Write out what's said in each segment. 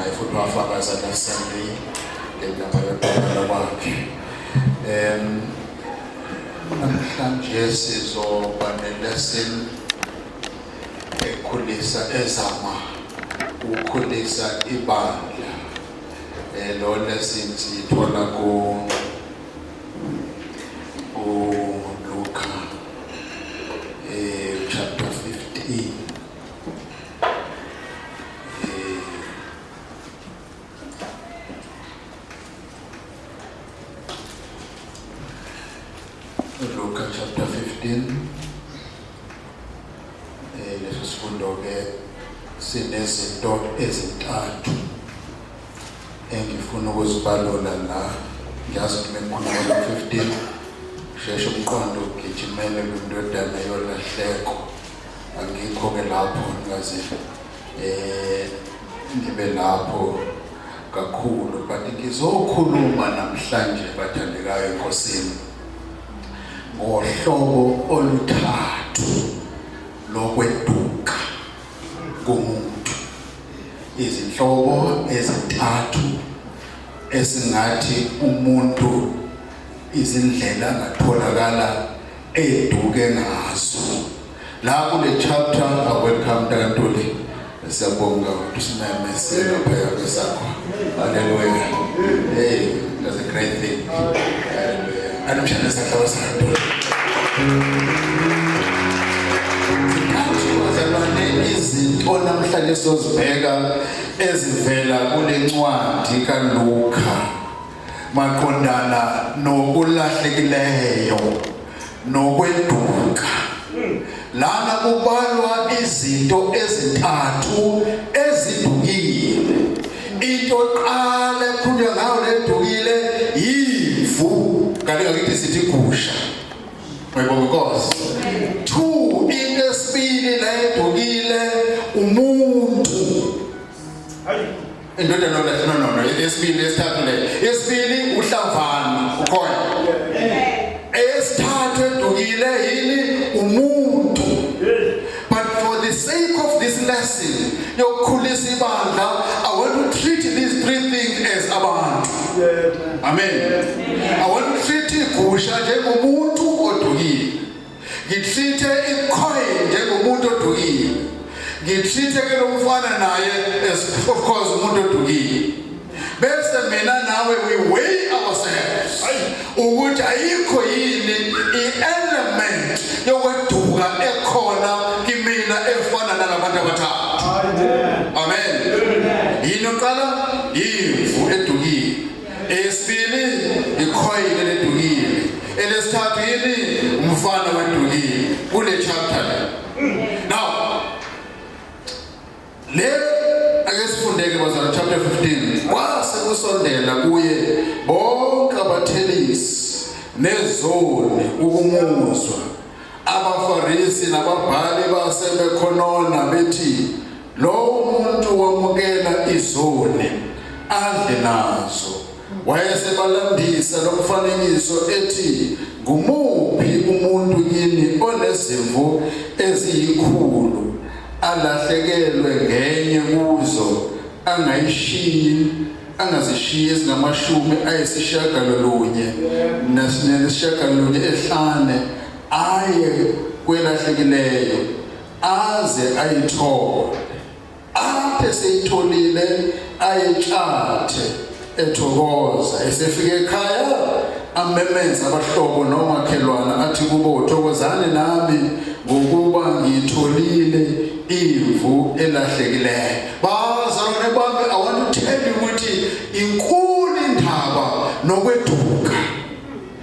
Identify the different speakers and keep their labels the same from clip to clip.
Speaker 1: Naye futhi wafakaza last Sunday ngendaba yokubhala kwakhe. Namhlanje sizoba ne-lesson ekhulisa, ezama ukukhulisa ibandla. Lo lesson siyithola ku Luka chapter 15. Luka chapter 15, leso sifundo ke sinezinto ezintathu engifuna ukuzibalula la. Ngiyazi ukuthi mengikhuluma ngo-15, sheshe umqondo ugijimele kwindodana yolahleko. Angikho-ke lapho, ngaze ngibe lapho kakhulu, but ngizokhuluma namhlanje, bathandekayo enkosini, ngohlobo oluthathu lokweduka komuntu, izinhlobo ezintathu esingathi umuntu izindlela angatholakala eduke ngazo la kule chapter. Welcome, Mntakantuli, siyabonga ukuthi usimeme siye laphaya kwesakho. Haleluya! Hey, that's a great thing. Haleluya! Animshane isandla basakantuli. Bazalwane, izinto namhlanje sozibheka ezivela kule ncwadi kaLuka maqondana nokulahlekileyo nokweduka. Lana kubalwa izinto ezintathu ezidukile. Into qala ekhulunywa ngayo ledukile yimvu, kanti ngakithi sithi igusha. Ngiyabonga Nkosi. Two, into esibili la edukile umuntu. Indodana no, no, no, no, esibili, esithathu le. Esibili uhlamvana ukhona. Esithathu edukile yini? Umuntu. But for the sake of this lesson yokukhulisa ibandla, I want to treat these three things as abantu. Amen. I want to treat igusha njengomuntu odukile. Ngitreat icoin njengomuntu odukile. Ngitreat ke lo mfana naye as, of course, umuntu odukile. Bese mina nawe we weigh ourselves ukuthi ayikho yini i-element yokweduka ekhona kimina efana nalabantu abathathu. Amen. Yini oqala? Imvu edukile. Eyesibili ikhoyini ledukile. Elesithathu yini? Umfana wedukile kule chapter le. Now le ake sifundeke, bazalwane, chapter 15. Kwase kusondela kuye bonke abathelisi nezoni ukumuzwa. AbaFarisi nababhali base bekhonona bethi, "Lo muntu wamukela izoni adle nazo." Wayesebalandisa lo mfanekiso ethi, "Ngumuphi umuntu kini onezimvu eziyikhulu, alahlekelwe ngenye kuzo, angayishiyi, angazishiyi ezingama-98 ehlane, aye kwelahlekileyo aze ayithole? Aphe seyitholile, ayitshathe ethokoza. Esefika ekhaya, amemeza abahlobo nomakhelwana, athi kubo, 'Thokozani nami, ngokuba ngiyitholile imvu elahlekileyo.'" Bazalwane bami, I want to tell you ukuthi inkulu indaba nokweduka.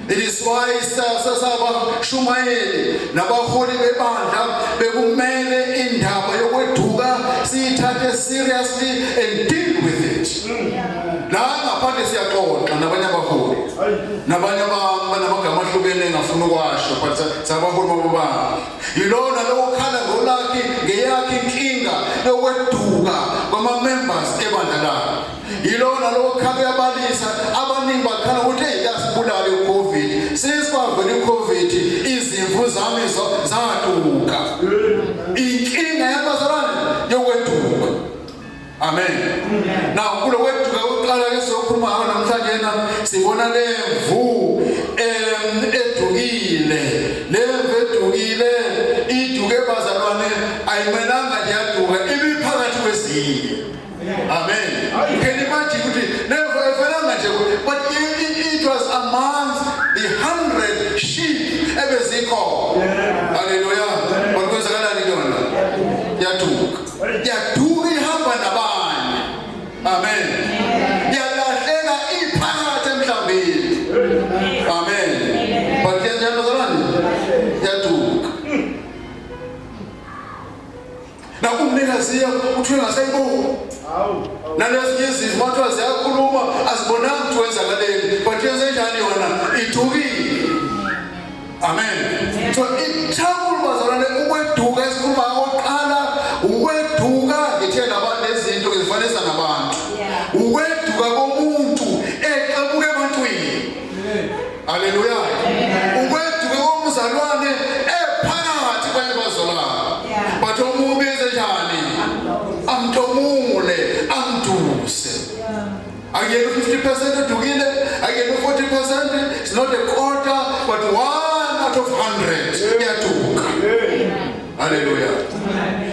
Speaker 1: It is why sasabashumayeli nabaholi bebandla bekumele indaba yokweduka siyithathe seriously and deal with it. La ngaphandle siyaxoxa nabanye abaholi, nabanye abanamagama ahlukene engafuna ukwasho, but sabaholi bobabili. Yilona lokukhala ngolakhe ngeyakhe inkinga yokweduka kwama-members ebandla lakhe. Yilona lokukhala uyabalisa, abaningi bakhala ukuthi, "Hey, yasibulala i-COVID. Since kwavela i-COVID, izimvu zami zaduka." Inkinga yabazalwane yokweduka. Amen. Now kulo kweduka kokuqala ke sizokhuluma ngayo namhlanje na sibona lemvu edukile. Lemvu edukile iduke bazalwane, ayimelanga nje yaduka, ibiphakathi kwezinye. Amen. Can you imagine ukuthi lemvu ayifananga nje, but it was amongst the 100 sheep ebezikhona. Hallelujah. But kwenzakalani kuyona? Yaduka. Yaduka ihamba nabanye. Amen. Yalahleka iphakathi emhlambini. Amen. But yenjani bazalwane? Yaduka. Nakumnikazi uthiwe ngasayiboni. Nalezinye izimvu mathiwa ziyakhuluma, azibonanga ukuthi wenzakaleni, but yenze njani yona? Idukile. Amen. So ithambo bazalwane, ukweduka esikhuluma kokuqala, ukweduka ngithe labantu nezinto ngizifanisa nabantu. Ukweduka komuntu exebuke ebantwini. Haleluya. Ukweduka komzalwane ephakathi kwabanye bazalwane. But omubi enze njani? Amtomule, amduse. Akuyena u-50% odukile, akuyena u-40%, it's not a quarter, but 1 out of 100 iyaduka. Haleluya.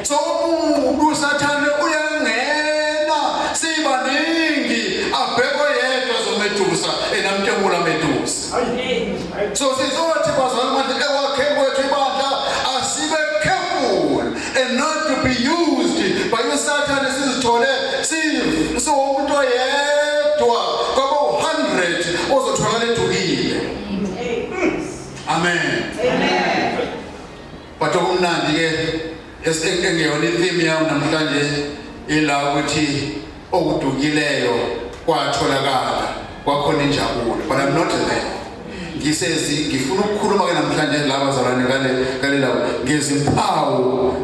Speaker 1: So umuntu uSathane uyangena sibaningi, abhekwe yedwa zomedusa enamtemula medusa. So sizothi bazalwane manje ekwakheni kwethu ibandla asibe careful and not to be used by uSathane, sizithole siwumuntu oyedwa kwabo 100 ozotholakala edukile. Amen. Amen. But okumnandi ke engeyona i-theme yami namhlanje ila ukuthi okudukileyo kwatholakala, kwakhona injabulo, but I'm not there. Ngisezi ngifuna ukukhuluma ke namhlanje la bazalwane ngale lawo ngezimpawu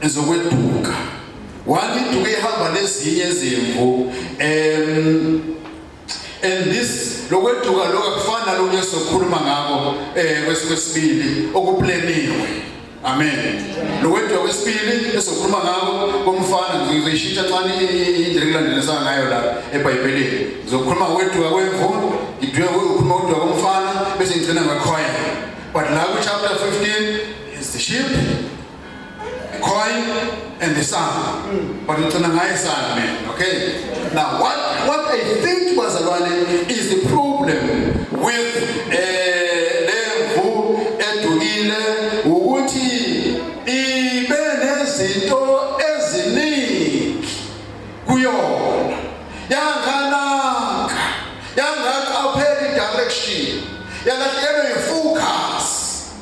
Speaker 1: zokweduka. One, iduka ihamba nezinye izimvu, and this lokweduka lokho akufani nalokhu esizokhuluma ngako kwesibili okuplaniwe. Amen. Lokweduka kwesibili esizokhuluma ngako komfana, ngizoyishintsha ncane indlela ekulandelisana ngayo la eBhayibhelini. Ngizokhuluma ngokweduka kwemvu, ngidwe ukukhuluma ngokuduka komfana, bese ngigcina nge-coin. But la ku chapter 15 is the sheep, the coin and the son. But ugcina ngaye son, man. Okay? Now what I think bazalwane is the problem with lemvu edukile ukuthi ibe nezinto eziningi kuyona, yanganaka, yangaqaphela i-direction, yalahlekelwa i-focus.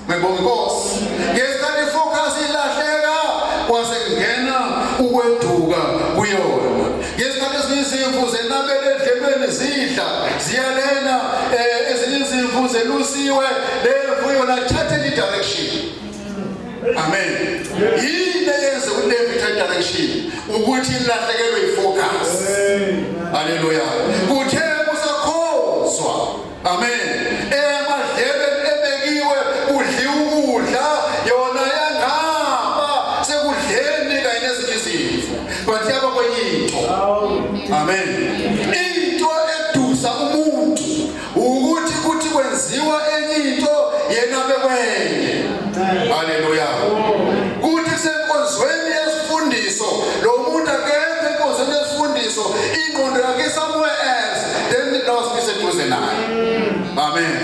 Speaker 1: Ngibonga inkosi. Ngesikhathi i-focus ilahleka kwase kungena ukweduka kuyona. Ngesikhathi ezinye izimvu zenabele edlelweni zidla ziyalena, ezinye izimvu zelusiwe, lemvu yona thathe i-direction. Amen. Yini eyenze ukuthi lemvu ithathe direction? Ukuthi ilahlekelwe i-focus. Haleluya. Kuthe kusakhozwa, amen, emadlebeni ebekiwe kudliwa ukudla, yona yangaba sekudleni kanye nezinye izimvu, but yaba kwenye into. Amen. Into edusa umuntu ukuthi kuthi kwenziwa enye into yena bekwenye. Haleluya. Kuthi kusenkonzweni yesifundiso, lo muntu akekho enkonzweni yesifundiso, ingqondo yakhe somewhere else, then lost iseduze naye. Amen.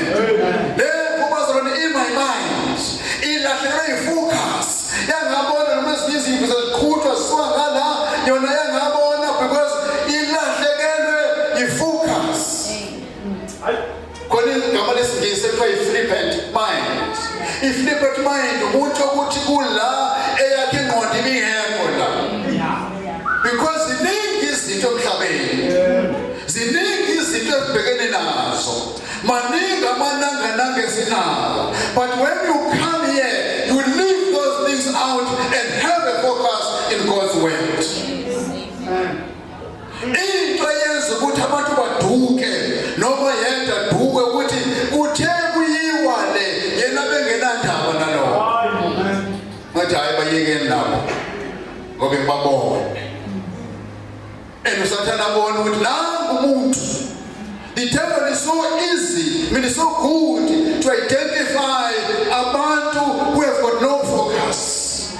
Speaker 1: Le kubazalwane in my mind ilahlekelwe i-focus, yangabona noma ezinye izimvu seziqhutshwa zisuka ngala, yona yangabona because ilahlekelwe i-focus. Khona igama lesingisi ekuthiwa i-flippant mind. I-flippant mind umuntu ukuthi kula eyakhe ingqondo ibingekho la, because ziningi izinto emhlabeni, ziningi izinto ezibhekene nazo, maningi amanangananga esinawo, but when you come here you leave those things out and have a focus in God's word. Into eyenza ukuthi abantu baduke noma yedwa duke ukuthi kuthe kuyiwa le yena bengenandaba nalokho, ngathi hayi, bayekeni nabo ngoba ngibabone. usathana abona ukuthi nangu umuntu. The devil is so easy, I mean, it's so good to identify abantu who have got no focus,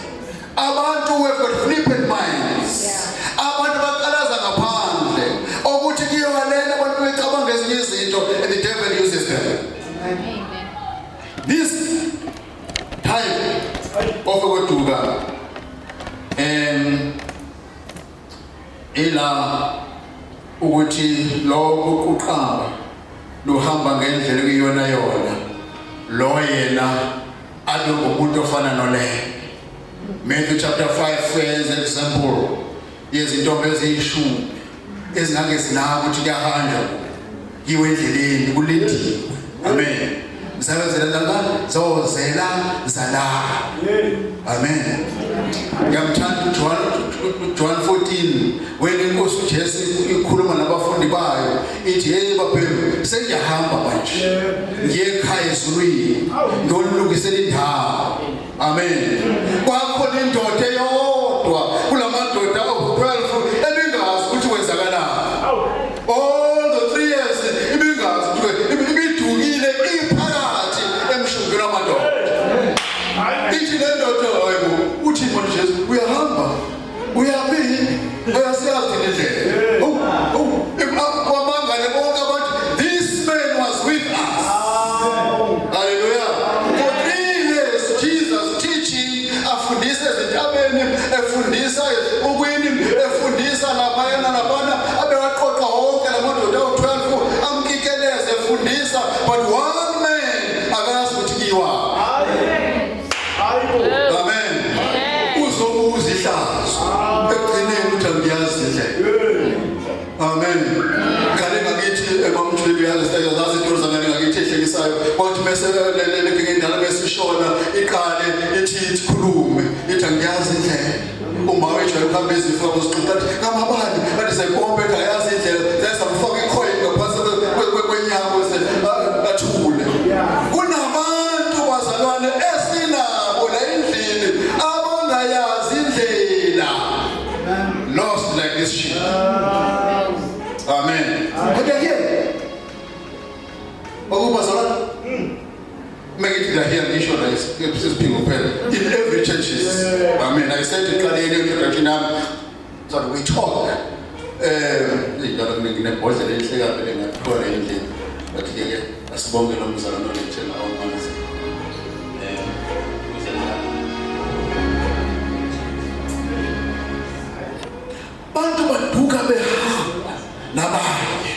Speaker 1: abantu who have got flippant minds, abantu baqalaza ngaphandle okuthi kuyiwa lena, abantu becabanga ezinye izinto, and the devil uses them. This type of ukweduka ila ukuthi lokhu kuqamba luhamba ngendlela ekuyiyona yona, lo yena abe ngumuntu ofana noleyo. Matthew chapter 5 as example yezintombi eziyishumi ezingake zinaka ukuthi kuyahanjwa kiwe endleleni, kulindiwe. Amen. Zayozela la, zozela zala. Amen. Ngiyamthanda uJohn, uJohn 14, when inkosi uJesu ikhuluma nabafundi bayo, ithi, "Hey babhemu, sengiyahamba manje, ngiye ekhaya ezulwini, ngiyolungisela indawo." Amen. Kwakhona indoda eyodwa kulamadoda awu-12 ebingazi ukuthi kwenzakalani. All the 3 years ibingazi ukuthi ibidukile, iphakathi emshungwini wamadoda. Ithi le ndoda, "Hayibo, uthi manje Jesu uyahamba, uyaphi? Uyasiyazi indlela." Oh, oh, kwamangale bonke abantu. This man was with us, hallelujah, for 3 years, Jesus teaching, afundisa ezintabeni, efundisa ukwini, efundisa laphayana laphana, abewaqoqa wonke la madoda awu-12, amkikeleze, efundisa, but one man akazi ukuthi kiwa. Amen. Uzobuza ihlazo ekugcineni ukuthi angiyazi indlela. Amen. Ngale ngakithi emamthuleni, uyazi, yazi into zangane ngakithi ehlekisayo, kwathi mase le le indala mesishona, iqale ithi ikhulume, ithi, "Angiyazi indlela." Uma wejwayele ukuhamba izifo kuziqinta, athi ngamabani, bathi seyipompe, ethi ayazi indlela, sesamfaka i-coin ngaphansi kwenyawo, athule. Kunabantu bazalwane esinabo la endlini abangayazi indlela, lost like this sheep. Amen. But they're here. Okubazalwane, make it they're here, ngisho la isiphingo kuphela, in every churches. Amen. I said eqaleni introduction yami, so we talk njalo nginebhodlela elihle kabi lengathola endlini, but ke ke asibonge lo mzalwane olethela amanzi. Kuze bantu baduka behamba nabanye,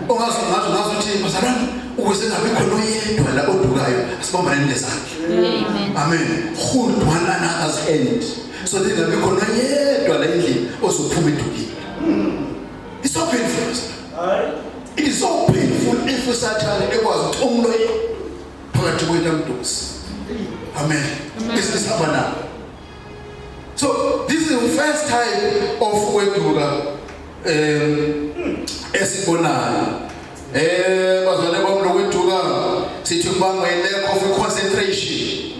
Speaker 1: ongazi ngazi ngazi ukuthi bazalwane, ukuze ngabe khona oyedwa la odukayo, asibambaneni ngezandla. Amen. Hold one another's hand so that ngabe khona oyedwa la endlini ozophuma edukile. It's so painful, bazalwane. It is so painful if usathane ekwazi ukuthi umloyi phakathi kwethu amdusi. Amen. Isihamba nabo. So this is the first type of kweduka esibonayo. Bazwane bami, lokweduka sithi kubangwa lack of concentration,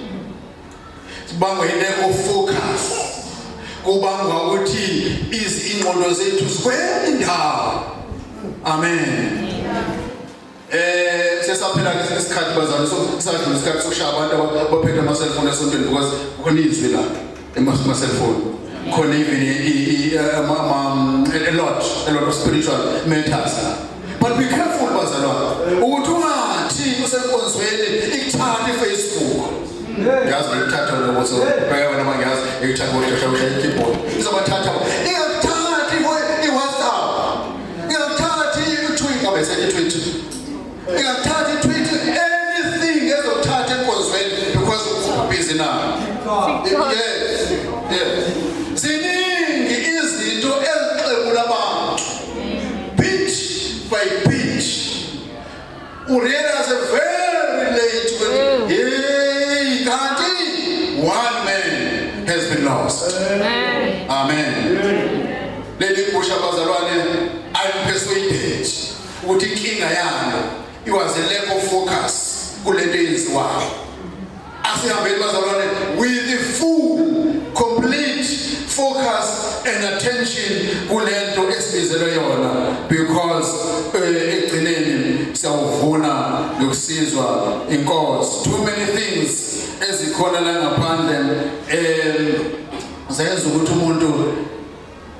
Speaker 1: sibangwa lack of focus, kubangwa ukuthi izingqondo zethu zikwenye indawo. Amen. Sesaphela ke isikhathi bazalwane, so sadlula isikhathi sokushaya abantu abaphethe ama cellphone esontweni, because kukhona izwi la ema cellphone, khona even a lot of spiritual matters la. But be careful bazalwane, ukuthi ungathi usenkonzweni ikuthathe iFacebook. Ngiyazi ngikuthatha wena ukuthi bheka wena, mangiyazi ikuthatha ngokushesha ushaye i-keyboard, izobathatha. Ingakuthathi i-WhatsApp, ingakuthathi i-Twitter, ngabe sethi i-Twitter, ingakuthathi i-Twitter, anything ezokuthatha enkonzweni because busy now. Yes, ziningi izinto ezixebula abantu bit by bit. Urealize very late when, hey, kanti one man has been lost. Amen. Leli kusha bazalwane, I'm persuaded ukuthi inkinga yalo it was a lack of focus kulento eyenziwayo. Asihambeni bazalwane with the full complete focus and attention kulento esibizelwe. esibizelwe yona, because ekugcineni siyawuvuna ngokusizwa inkosi. Too many things ezikhona la ngaphandle zenza ukuthi umuntu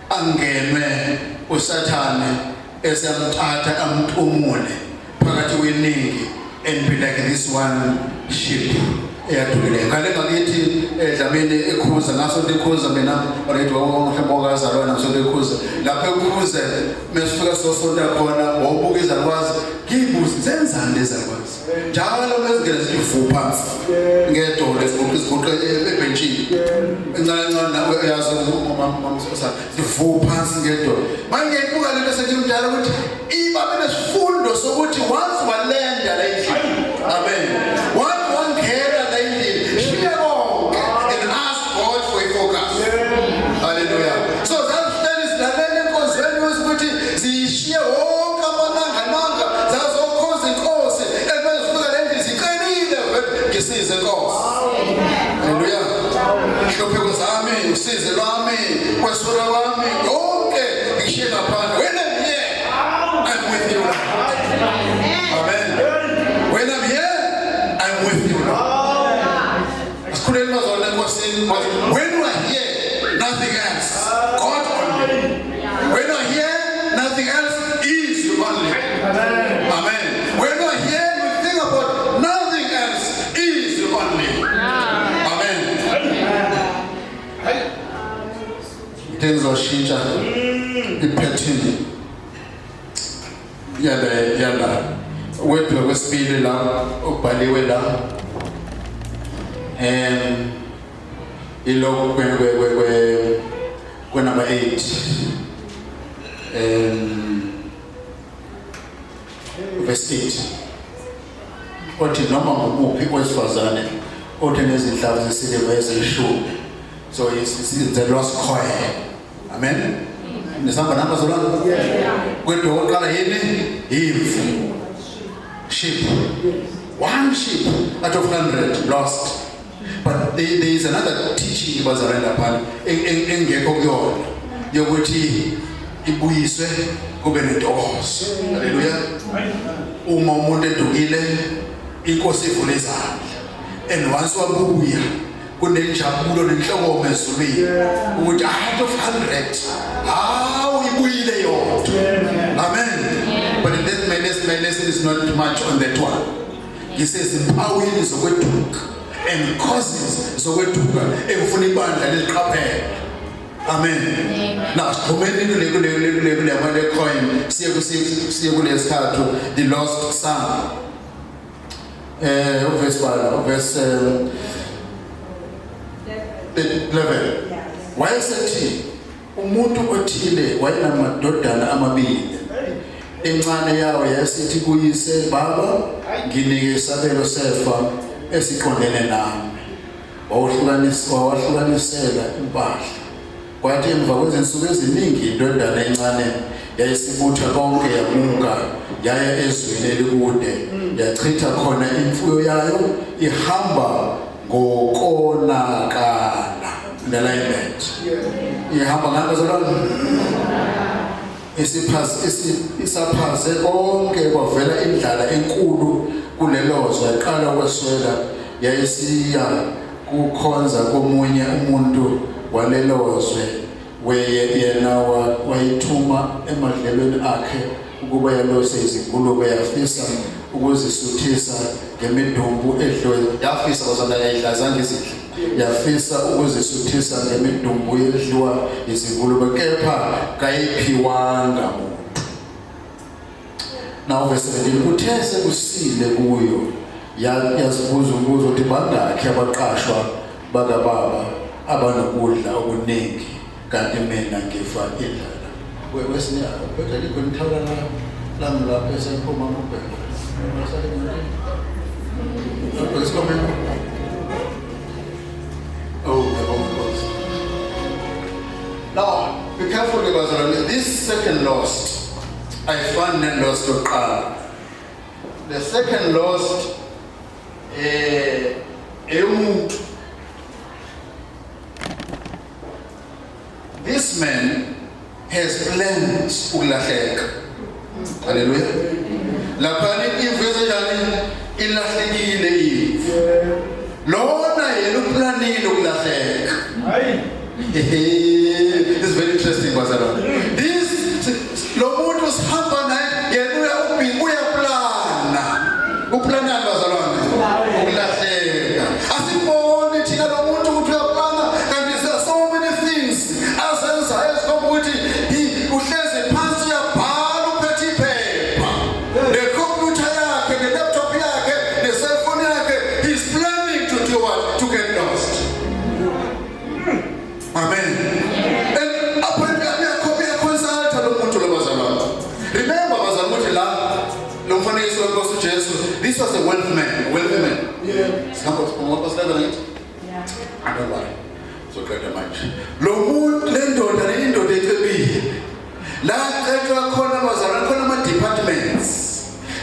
Speaker 1: angenwe usathane esiyamthatha amtumule phakathi kweningi and be like this one sheep eyadukile ngale ngakithi eDlamini ekhuza ngaso ekhuza mina already wawumhlaba wakazalwana ngaso ekhuza lapha ekhuze mesifika sosonta khona wawubuka izalukwazi ngibuze zenzani lezalukwazi njalo mezingene zithi phansi ngedolo eziguqe iziguqe ebhentshini encane encane nawe uyazi umama zivu phansi ngedolo. Manje ngiyayibuka lento sengimdala ukuthi iba benesifundo sokuthi once walenda la endlini, amen, once wangena la endlini, shiya konke and ask God for a focus. Hallelujah. So zazihleli zilalela enkonzweni ukuthi ziyishiye wonke amanangananga zazokhonza inkosi, ebezifika le ndlu ziqinile, ngisize inkosi. Haleluya. Hlupheko zami, usizi lwami, kwesula kwami, konke ngishiye ngaphandle. When I'm here, I'm with you, Lord. Amen. When I'm here, I'm with you, Lord. Asikhuleni bazalwane enkosini. When we are here, nothing else, God only. When we are here, nothing else is you only. Amen. When we are here, we think about nothing else, is you only. Amen. Ngizoshintsha ipattern yale yala wedwa kwesibili la okubhaliwe la ilokhu kwe kwe kwe kwe kwe number 8 verse 8 othi noma ngumuphi owesifazane othi nezinhlavu zesiliva eziyishumi. So it's the lost coin. Amen. Nisamba namba zolwana kwedwa okokuqala yini? Imvu, sheep, one sheep out of 100 lost. But there is another teaching bazalwane laphana engekho kuyona yokuthi ibuyiswe kube nentokozo. Haleluya. Uma umuntu edukile, inkosi ivula izandla and once wabuya kunenjabulo nenhlokomo ezulwini ukuthi out of 100 hawu ibuyile yodwa. Amen. But that my lesson is not much on that one. Ngisezimpawini zokweduka and causes zokweduka engifuna ibandla liqaphele. Amen. Now siphumeni kule kule kule kule kule le coin, siye kulesikhathu, the lost son. Uverse bala uverse 11. Wayesethi umuntu othile wayenamadodana amabili. Encane yawo yasithi kuyise, "Baba, nginike isabelo sefa esiqondene nami." Wawuhlukanisa, wawahlukanisela impahla. Kwathi emva kwezinsuku eziningi indodana encane yayisibutha konke, yamuka yaya ezweni elikude, yachitha khona imfuyo yayo ihamba ngokonakala. Underline that. Ihamba ngani bazalwane? Isaphaze konke kwavela indlala enkulu kulelo zwe, yaqala ukweswela. Yayisiya kukhonza komunye umuntu walelo zwe, weye yena wayithuma emadlelweni akhe ukuba yaluse izingulube. Yafisa ukuzisuthisa ngemidumbu edliwe, yafisa bazalwane, yayidla zange izidle, yafisa ukuzisuthisa ngemidumbu edliwa izingulube, kepha kayiphiwanga muntu. Now verse 17. Kuthe sekusile kuyo yazibuza umbuzo ukuthi bangakhi abaqashwa bakababa abanokudla okuningi kanti mina ngifa indlala. Wesinye kodwa likhona ithawula la lami lapho eseliphuma ngubheka. Lapho esikhomeni. Oh, ngiyabonga Nkosi. Now, be careful bazalwane. This second lost, ayifani ne-lost yokuqala. The second lost eyomuntu. This man had has planned ukulahleka. Haleluya. Lapha imvu yenzenjani? Ilahlekile imvu. Lona yena uplanile ukulahleka.
Speaker 2: Hayi.
Speaker 1: This is very interesting, bazalwane. This lo muntu sihamba naye, yena uya uyaplana. Uplanani, bazalwane? Ukulahleka. Asiboni thina lo muntu ukuthi uyaplana, kanti there are so many things azenzayo ezikhomba ukuthi uhlezi phansi uyabhala, uphethe iphepha nekhompyutha yakhe, ne-laptop yakhe, ne-cellphone yakhe. He's planning to do what? To get lost. Amen. And apparently uyaconsulta lo muntu lo, bazalwane. Remember, bazalwane, ukuthi la lo mfanekiso wenkosi uJesu, this was a wealth man, wealthy man. Sihamba ngoba silandela ngithi. Don't worry. Soqeda manje. Lo muntu, le ndoda, le indoda ecebile. La cetshwa khona, bazalwane, khona ama departments.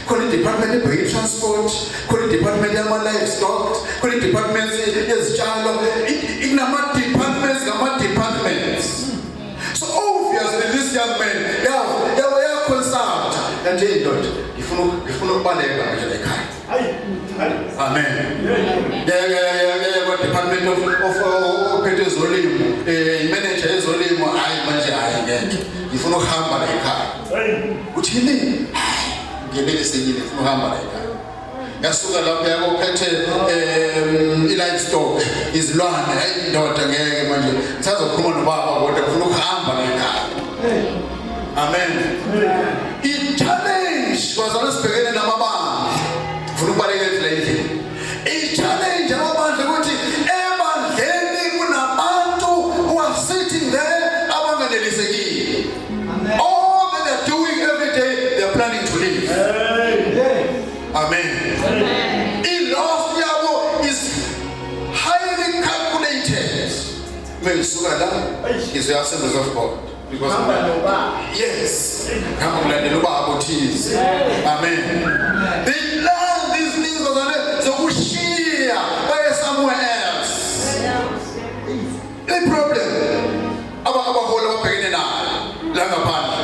Speaker 1: Khona i-department ebheke i-transport, khona i-department yama-livestock, khona i-department yezitshalo, inama-departments ngama-departments. So obviously this young man yaconsult yathi, "Hey ndoda, ngifuna ukubaleka manje la ekhaya."
Speaker 2: Hayi. Hayi.
Speaker 1: Amen. Yeah, kwa department of ophethe ezolimo, imanager yezolimo, hayi manje, hayi ngeke. Ngifuna ukuhamba la ekhaya.
Speaker 2: Hayi.
Speaker 1: Uthini? Ngenelisekile, ngifuna ukuhamba la ekhaya. Yasuka lapho yakophethe i-livestock, izilwane, hayi ndoda, ngeke manje. Ngisazokhuluma nobaba kodwa ngifuna ukuhamba la ekhaya. Amen. I-challenge, bazalwane, sibhekene namabandla. Ngifuna ukubalekela la endlini. I-challenge amabandla ukuthi ebandleni kunabantu who are sitting there abanganelisekile. All that they're doing every day, they're planning to leave.
Speaker 2: Hey.
Speaker 1: Amen. I-loss yabo is highly calculated. Mengisuka la, ngizoya Assemblies of God because
Speaker 2: Hamba nobaba.
Speaker 1: Yes. Ngihamba kulandela ubaba othize. Amen. They learn these things, bazalwane, zokushiya baye somewhere else. I problem abaholi ababhekene nayo la ngaphandle.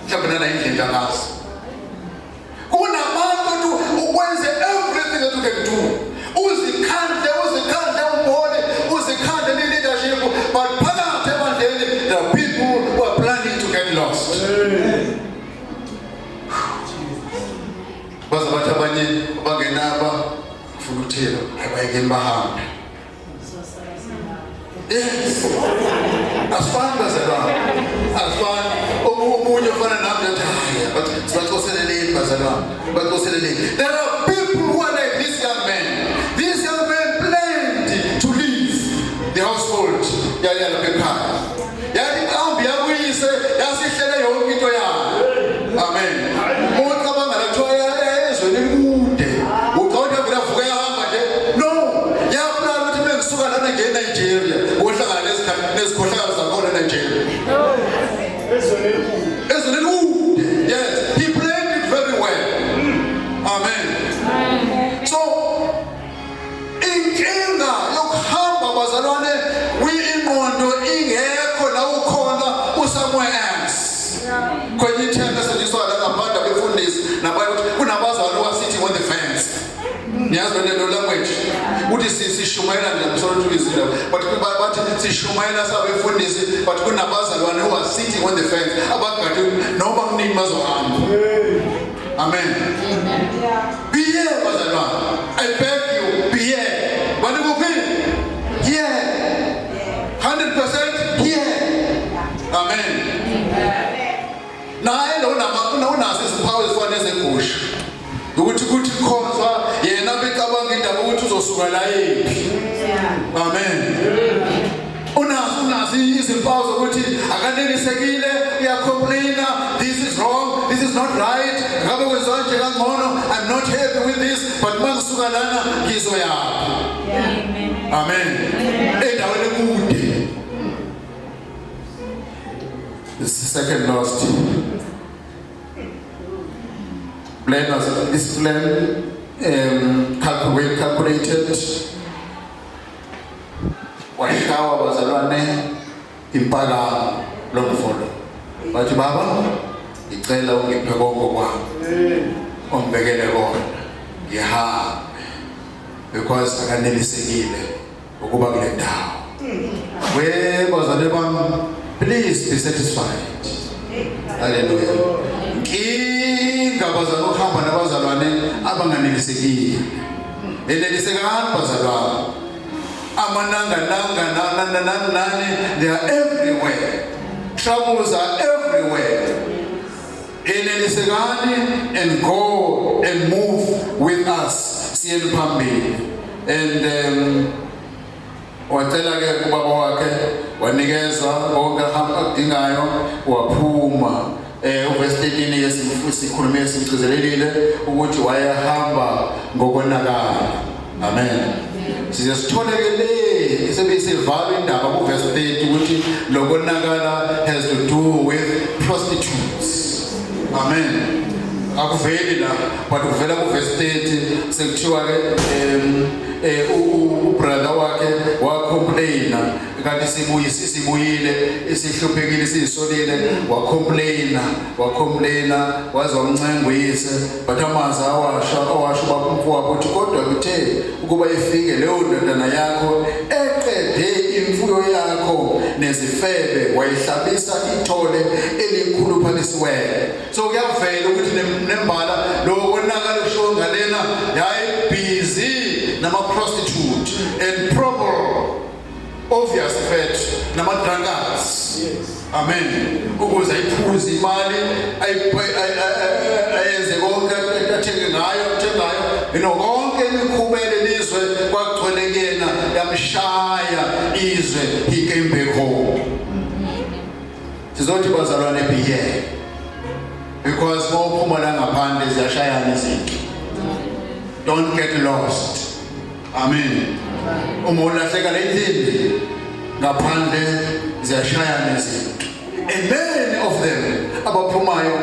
Speaker 1: Mhlawumbe nala indlela nje angazi. Kunabantu ukwenze everything that you can do. Uzikhandle, uzikhandle umholi, uzikhandle ni-leadership, but phakathi ebandleni there are people who are planning to get lost. Baze bathi abanye abangenaba ufuna ukuthila, hayi bayekeni bahambe. Yes. Asifani, bazalwane. Asifani. Omunye ufana nami athi hayi, but sibacoseleleni, bazalwane. Bacoseleleni. There are people who are like this young man. This young man planned to leave the household. Yaya lapha ekhaya. Yathi inkambi yakuyise yasihlele yonke into yayo. Amen. Ucabanga la kuthiwa ezweni elikude. Ucabanga vele avuka yahamba nje. No. Yaplana ukuthi bengisuka lana ngiye eNigeria. Uhlangana nezikhohlakalo zakhona eNigeria.
Speaker 2: Ezweni elikhulu.
Speaker 1: Ezweni elikude. Yes, he planned it very well. Amen. So inkinga yokuhamba, bazalwane, ingqondo ingekho la ukhona, usomewhere else. Kwenye ithemba esetshenziswa la ngaphandle abefundisi nabanye ukuthi kunabazalwane who are sitting on the fence. Niyazi le language uthi sishumayela nje, I'm sorry to use it, but bathi sishumayela sabefundisi, but kunabazalwane who are sitting on the fence, abagade noma kunini bazohamba. Amen. Be here, bazalwane. I beg you, be here. Bani kuphi? Here. 100% here. Amen. Naye lo unazo izimpawu ezifana nezegusha ukuthi kuthi khonzwa yena becabanga indaba ukuthi uzosuka la yephi. Amen. Unazo izimpawu zokuthi akanelisekile, uyacomplaina, "This is wrong, this is not right, ngabe kwenziwa nje kangcono, I'm not happy with this, but mangisuka lana ngizoyaphi?" Amen. Endaweni ekude. This is second lost plan. Was this plan well calculated? Washawa, bazalwane, impakamo lo mfolo. Bathi, "Baba, ngicela ungiphe konke kwami ongibekele kona, ngihambe," because akanelisekile ukuba kule ndawo. We bazalwane bami, please be satisfied. Haleluya. Nkinga, bazalwane, ukuhamba nabazalwane abanganelisekile. Enelisekani, bazalwane. Amanangananga nani nani, they are everywhere. Troubles are everywhere. Enelisekani and go and move with us, siyeni phambili. And wacela ke kubaba wakhe, wanikezwa konke akudingayo, waphuma. Uverse 13 ke sikhulume, simgcizelelile ukuthi wayehamba ngokonakala. Amen. Size sithole ke le sebesivala indaba kuverse 30 ukuthi lokonakala has to do with prostitutes. Amen. Akuveli la, but kuvela kuverse 30. Sekuthiwa ke ubrother wakhe wacomplaina kanti sibuye, sisibuyile, isihluphekile, siyisolile. Wacomplaina, waze wamncenga uyise, but amazwi awasho ubaba umfowabo uthi, "Kodwa kuthe ukuba ifike leyo ndodana yakho eqede imfuyo yakho nezifebe, wayihlabisa ithole elikhuluphalisiweyo." So kuyavela ukuthi nembala lo konakala kusho ngalena yayibhizi nama-prostitute and probable obvious fact nama-drunkards. Amen. Ukuze ayiphuze imali, ayenze konke, athenge ngayo, athengayo, konke imikhuba lelizwe kwagcwele kuyena. Yamshaya izwe, he came back home. Sizothi, bazalwane, be here, because mawuphuma la ngaphandle ziyashayana izinto. Don't get lost. Amen. Uma ulahleka le ndlini, ngaphandle ziyashayana izinto, and many of them abaphumayo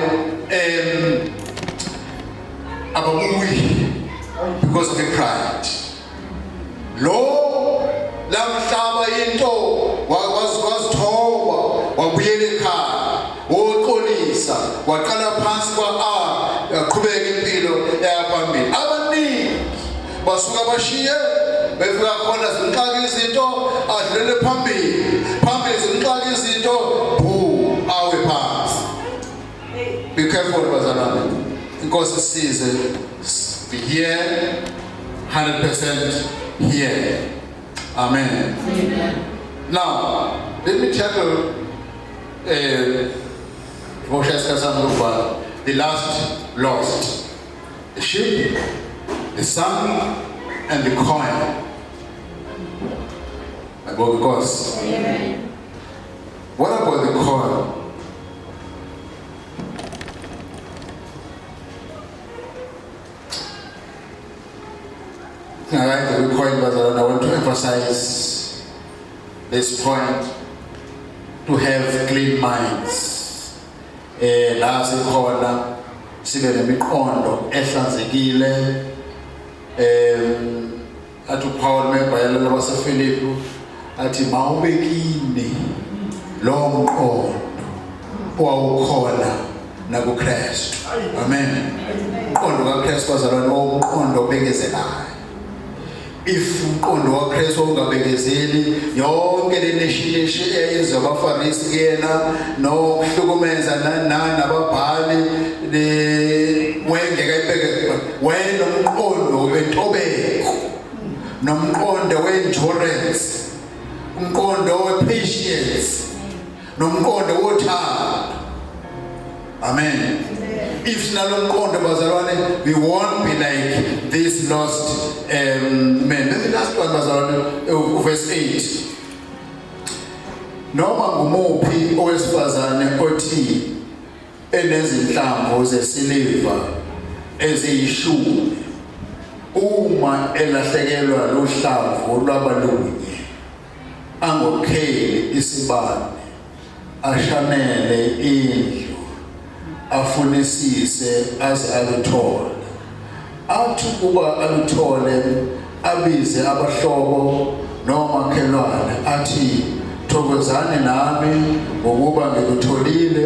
Speaker 1: ababuyi because of the pride. Lo lamhlaba into wazithoba, wabuyela ekhaya, woxolisa, waqala phansi kwa A, yaqhubeka impilo yaphambili. Abaningi basuka bashiye, befika khona zimxaka izinto, adlulele phambili phambili, zimxaka izinto, bu awe phansi. Be careful, bazalwane. Inkosi sisize. Be here, 100% here. Amen. Now let me tackle ngoshaya isikhathi sami sokubhala, the last lost, the sheep, the son and the coin. Ayibonga Inkosi. What about the coin? Singakayenza kwi-coin, bazalwane, I want to emphasize this point, to have clean minds. La sikhona sibe nemiqondo ehlanzekile. Athi uPaul mebhalela labaseFilipi, athi mawube kini lo mqondo owawukhona nakuKristu. Amen. Umqondo kaKristu, bazalwane, wawumqondo obekezelayo. If umqondo waKristu ungabekezeli, yonke le neshineshi eyenziwa abaFarisi kuyena nokuhlukumeza nababhali le wengeke ayibeke. Wayenomqondo wentobeko, nomqondo we-endurance, umqondo we-patience, nomqondo wothando. Amen. If sinalo mqondo, bazalwane, we won't be like this lost man. Then the last one, bazalwane, verse 8: "Noma ngumuphi owesifazane othi enezinhlamvu zesiliva eziyishumi, uma elahlekelwa luhlamvu lwabalunye, angokheli isibane, ashanele indlu, afunisise aze aluthole? Athi kuba aluthole, abize abahlobo nomakhelwane, athi, 'Thokozani nami ngokuba ngikutholile.'"